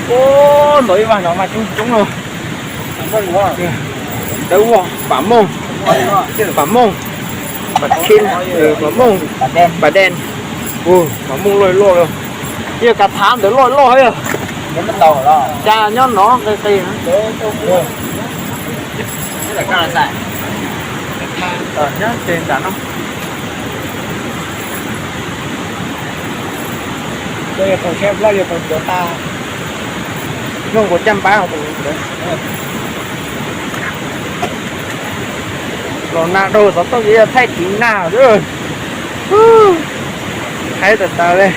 Ub, ntau ib vaj no mas coob coob no. Ntawd ua Pam Mooj, Pam Mooj, Pam Khib, Pam Mooj, Pam Dej, Pam Mooj loj loj. Yog Kav Thav ntawd loj loj yog. Cas nyob no qis qis. Nyob ces nram no. Yog thaum seb Nplog yog thaum ncuav tas, nyob nkaus caj npab. Los nag dhau xov tooj ces yog thaij tiv nag xwb. Haib tas tas li.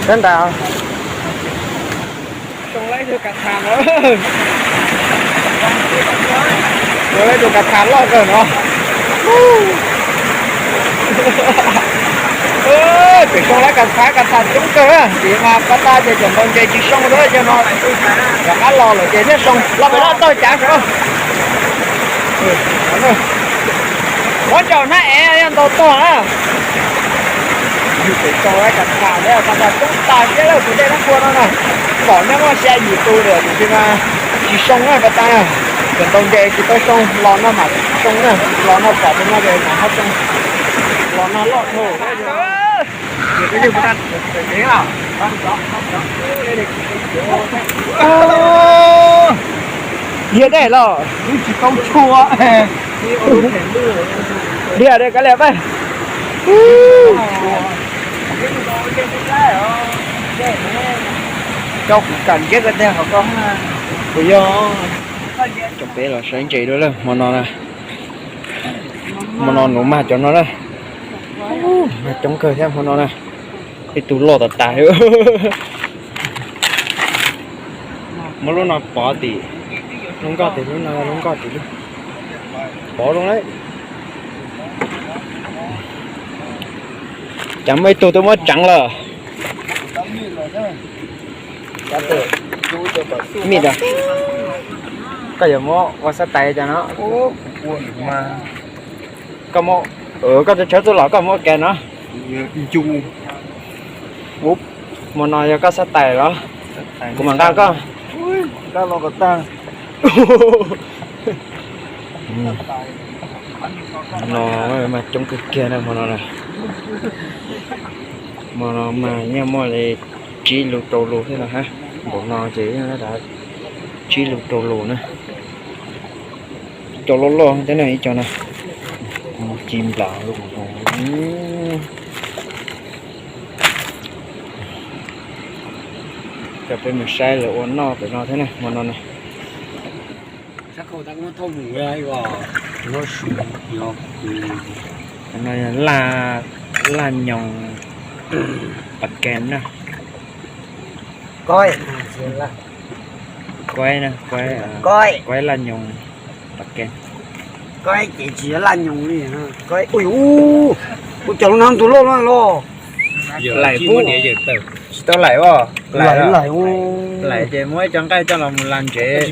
Sab nrad. Soo laib tus Kav Thav no. Soo laib tus Kav Thav loj kawg no. Pem soo laib Kav Thav, Kav Thav coob kawg, ces mas pab tab ces cov ntau ntses tsis soo lawm, cov no rov qab los lawm ces thiaj soo. Los pem no tog cav saum. Muab tsaus hnab ev yog ntau tog na. Yus pem soo laib Kav Thav, Kav Thav coob tas siab lawm tus dej Nab Pua no na. Pom nyob muaj xya yim tus lawm tiam sis mas tsis soo na pab tab na. Cov ntau ntses tsis tau soo, los no mam soo na, los no pom tus no ces mam ho soo. Los no loj dhau. Dhia dej los tsis tau tshua. Dhia dej kav liam peb. Coj kuv kam nceb ko teg hauv ko. Kuv yog cov peb los saib ntses dua lawm hmo no na. Hmo no nuv mag cov no na. Mag coob kawg thiab hmo no na. Ib tug loj tas tas li. Muab lub no pov tim lub nkoj tim lub no, lub nkoj tim lub, pov zoo lawm. Cas muaj ib tug twb muab tseev lawm. Mim, koj yuav muab ua xab tais cas no? Koj muab, koj tshawb txuj los koj muab ke no. Hmo no yog koj xab tais los? Kuv mam nqa koj. No mas coob kawg kiag na hmo no na. Hmo no mas yeej muaj li tsib lus rau lus thiab no hab. Npaum no ces yeej tsib lus rau lus na. Cov loj loj thiab na ib co na. Ci nplas lus. Coj peb mus saib lawv ua noj pem no thiab na hmo no na. No yog laj nyoos pas kes na. Kuaib na, kuaib laj nyoos pas kes. Kuaib ces tsis yog laj nyoos li. Ua cas lub no tus loj no los? Laim pub, tsis tau laim os. Laim, laim ces muab ib co nqaij coj los mus la ntsev.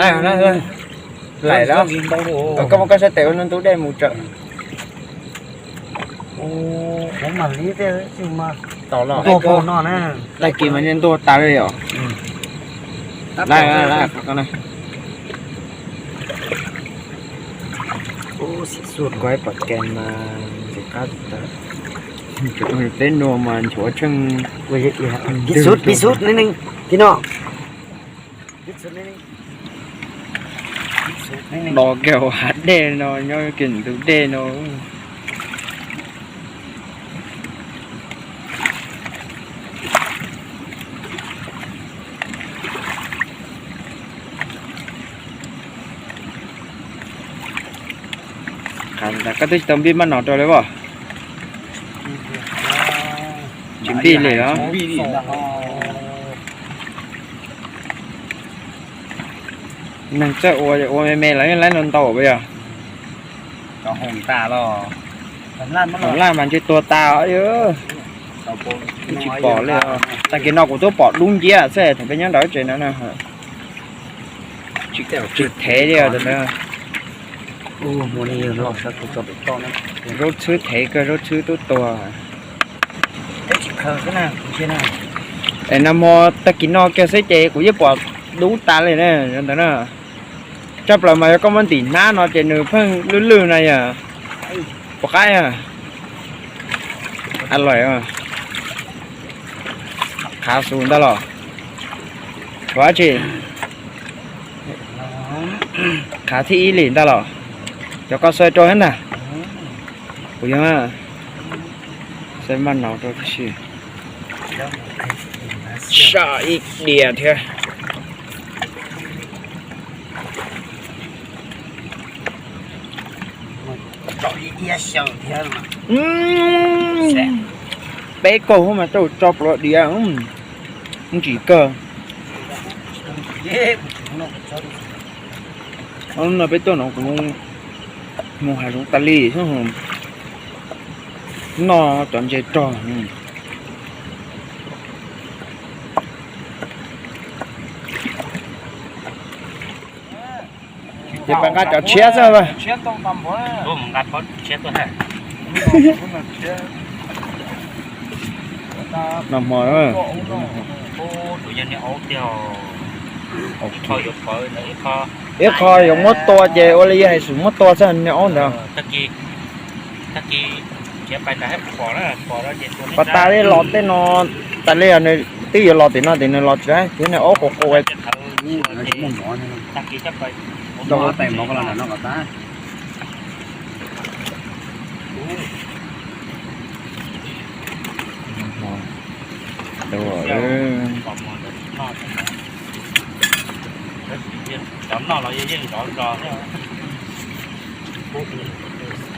Laim, laim los koj muab koj sab tes ua ntug dej mus tsawm. Tau los. Tag kis mas ntuag tas li os. Kuaib pas kes mas ntxim qab tas. Teb nuav mas nchuav tsheej. Pis xub, pis xub, no. Dos kiag hav dej no nyob kiag ntug dej no. Koj twb tsis tau npij maj no rau li as? Tsis npij li os. Neeg txawj ua, ua me me los yeej laib ntau ntau puas yog? Thaum laj mas ntshe tuag tas os. Tsis pom li. Tag kis no kuv twb pom dub nciab xwb thaum peb nyob nram tsev no na. Tsis thev li os. Zaub txhwb thev kawg, zaub txhwb tub tuag. Es nag hmo tag kis no kiag xwb ces kuv yeej pom dub tas li na ntawd na. Tshaj plaws mas yog koj muab ntim hnab no ces nws pheej lwj lwj na yom. Puas qab? Qhav xus ntag los? Ua dab tsi? Qhav thib ib li ntag los? Cov koj xav rau thiab ntag. Kuv yog xav maj nau rau tib si. Saj ib diav thiab. Peb kaug mas tau tso pluav diav, ntsim kawg. No peb tuaj no kuv mus hav zoov tas li, noj cov ntses rog. Ces pab nqa cov tshiab xwb. Noj hmo. Ib qho yuav muab tua ces ua li yog hais xum muab tua xwb niag aub ntawd. Pas tas li los tej no, tas li nws twb yuav los tim no ces nws los tsis laib ces niag aub quas quas.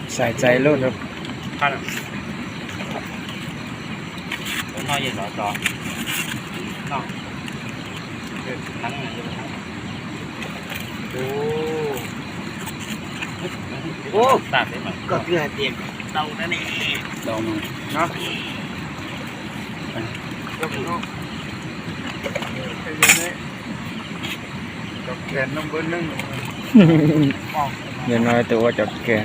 Xais txais lub. Koj twb hais tias tau na ne. Yog no tus ua cov keg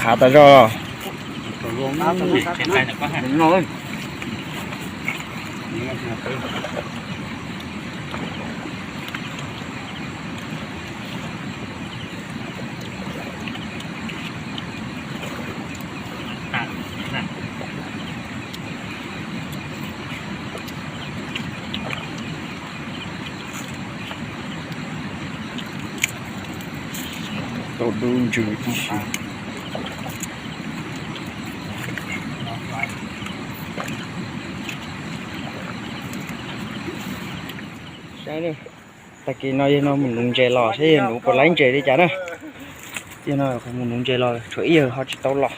qhav tas zog. Tau dub ntsws tib si. Saib, tag kis no yawg no mus nuv ntses los saib yawg nuv puas laib ntses li cas na. Yawg no mus nuv ntses los tshuav ib yawg ho tsis tau los.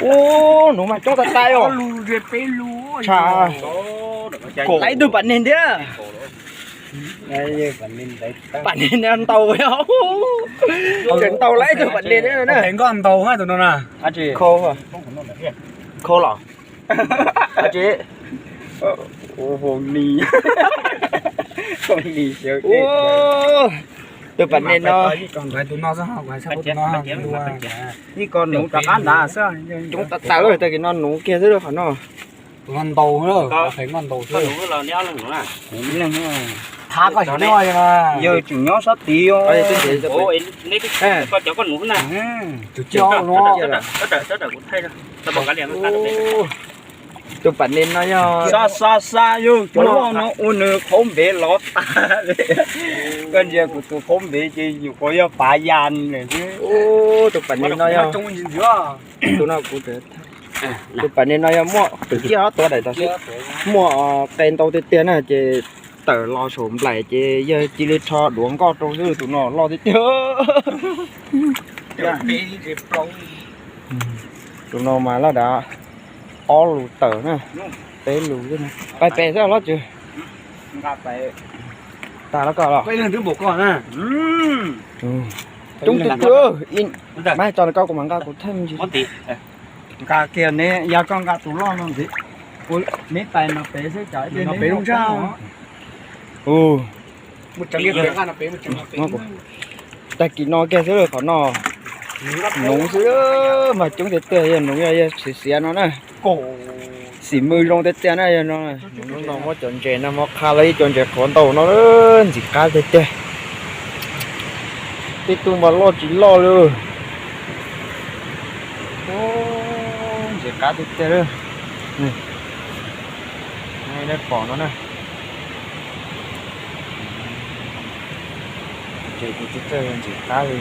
Ub, nuv mas coob tas tas os. Tshaj, laib ib tug pam neg thiab. Pam neg ntau, tseem ntau laib ib tug pam neg thiab na. Khau los? Tus pam neg no, ib ko nuv rov qab nrad xwb, coob tas tas lawm, tag kis no nuv kiag xwb lawm qhov no. Tus no ntau, ntau xwb. Yawg tseem nyob sab tid. Tus pam neg no yog xa xa xa yog cov loj no ua nws qhaub npev lov tas li. Koj ntsia kuv tus qhaub npev ces nyuam qhuav yog pav ya lawm xwb. Tus pam neg no yog, tus no kuv, tus pam neg no yog muaj kwv tij ob tuav daim tod xwb, muaj qe ntau tiag tiag na ces tawm los saum nplaim ces yawg cia li rho duav nkoj rau xwb, tus no loj tiag tiag. Tus no mas laj dav ob lus tawm na, peb lus xwb na. Pais pem xwb los tsis tas los koj los. Coob tiag tiag. Mas tso koj kuv mam nqa kuv thaj me ntsis. Nqa kiag ne, yog koj nqa tus loj no ntxiv, neb pais no pem xwb, cov pem lub tshaj. Tag kis no kiag xwb qhov no, noov xwb mas coob tiag tiag, yog noov yog xiav xiav no na. Xim mws zoo tiag tiag na yog no. Lub no muab cov ntses no muab qha los ib co ntses qhuav ntau no, ntxim qab tiag tiag. Tej tug mas loj tsis loj li. Ntxim qab tiag tiag. Nej pom no na. Ntses tus txawj ntxim qab li.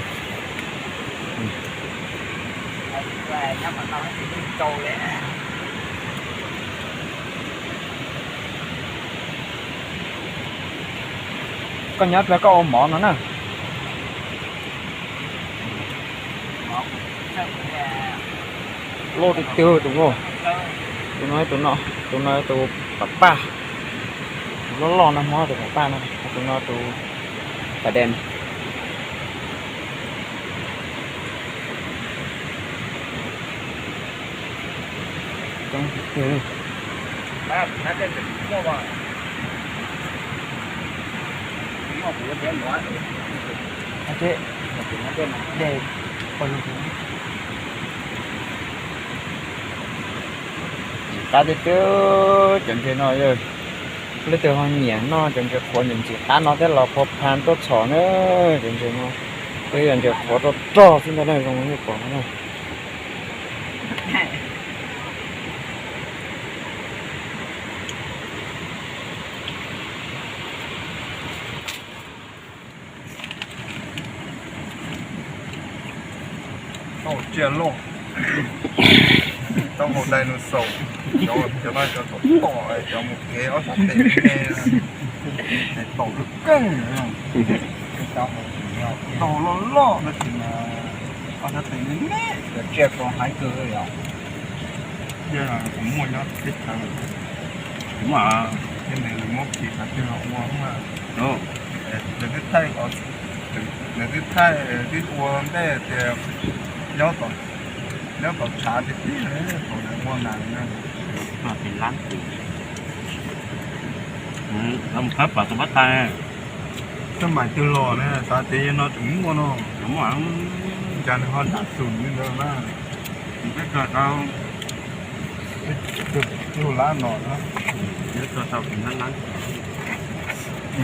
Koj nyob pliag koj ua mov no na. Loj tiag tiag tus no. Tus no, tus no, tus no tus pam paj. Tus loj loj no hmov tus pam paj no, tus no tus pas dej. Coob tiag tiag. Ntxim qab tiag tiag cov ntses no. Leej twg ho nyiam noj cov ntses qhuav ntxim qab no thiab los phua pha tuaj txhom na. Cov ntses no twb yog ntses qhuav rog rog xwb ntag na, zoo li nej pom no na. Tau tsiaj loj, tau mus dinosaur, cov no cov tom tom, cov mus kev ob sab tes me, tom kawg. Tau loj loj no ces ob sab tes me me, cov tsiaj tau haib kawg yom. Yog kuv muaj nyob teb chaws, kuv muaj, ces nws muab khi qhov twg los ua, nws twb thaij, nws twb thaij, twb ua ntej tias nyob tom, nyob tom tshav tiag tiag, thaum nws ua nas na. Mus qab pom tus pab tas. Koj mam twg los ne, xav tias yog no tseem muaj no. Cas nws ho dab xus li ntawd na. Peb tso tau, peb tso tau lab no.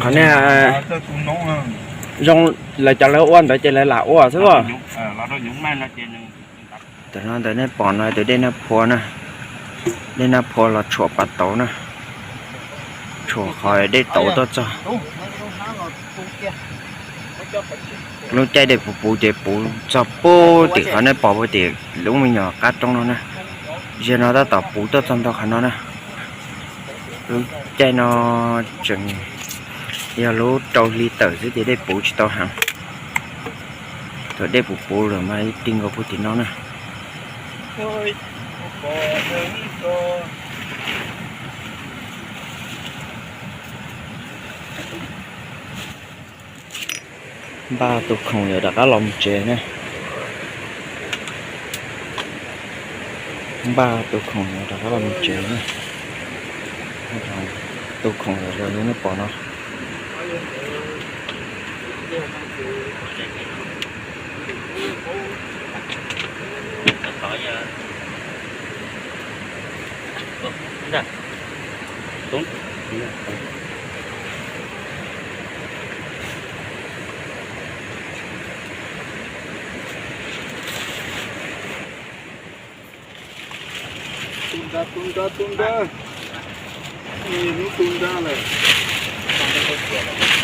Qhov nej zoo, lawv cov lawv ua ntawd ces lawv lam ua xwb. Tam no ntawd nej pom no tus dej Naj Phua na, dej Naj Phua los tshuam pas tauv na, tshuam qhov dej tauv tuaj txog. Lub caij dej puv puv ces puv txog puag tim qhov nej pom puag tim lub me nyuam qab roob no na. Ziag no tab tom puv tuaj txog ntua qhov no na. Lub caij no tseem yog lub rau hli tawm xwb ces dej puv tsis tau heev. Thaum dej puv puv lawm mas tig nkaus puag tim no na. Npaj tus khoom yuav rov qab los mus tsev na. Npaj tus khoom yuav rov qab los mus tsev na. Tus khoom yuav los li nej pom no.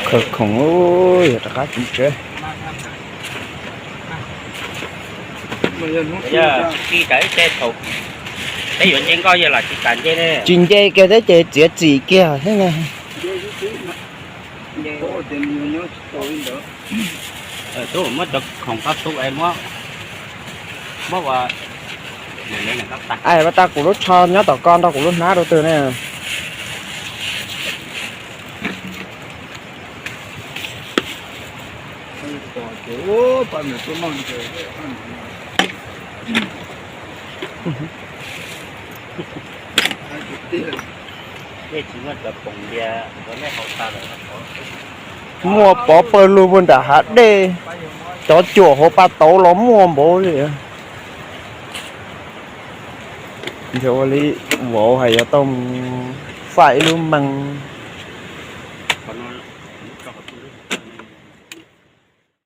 Khawv khoom, yuav rov qab tsev. Tsis nce kiag thiab ces txiav txim kiag thiab na. Muab cov khoom ko tu es muab, muab ua, ai, ua tau kuv lub tsho nyob tom ko nrog kuv lub hnab rau twg ne. Muaj pov pawg lug puag nram hav dej, cov cuam hauv pas tauv los muaj npaum li. Ua li vauv hais yog tau mus faij ib lub meej.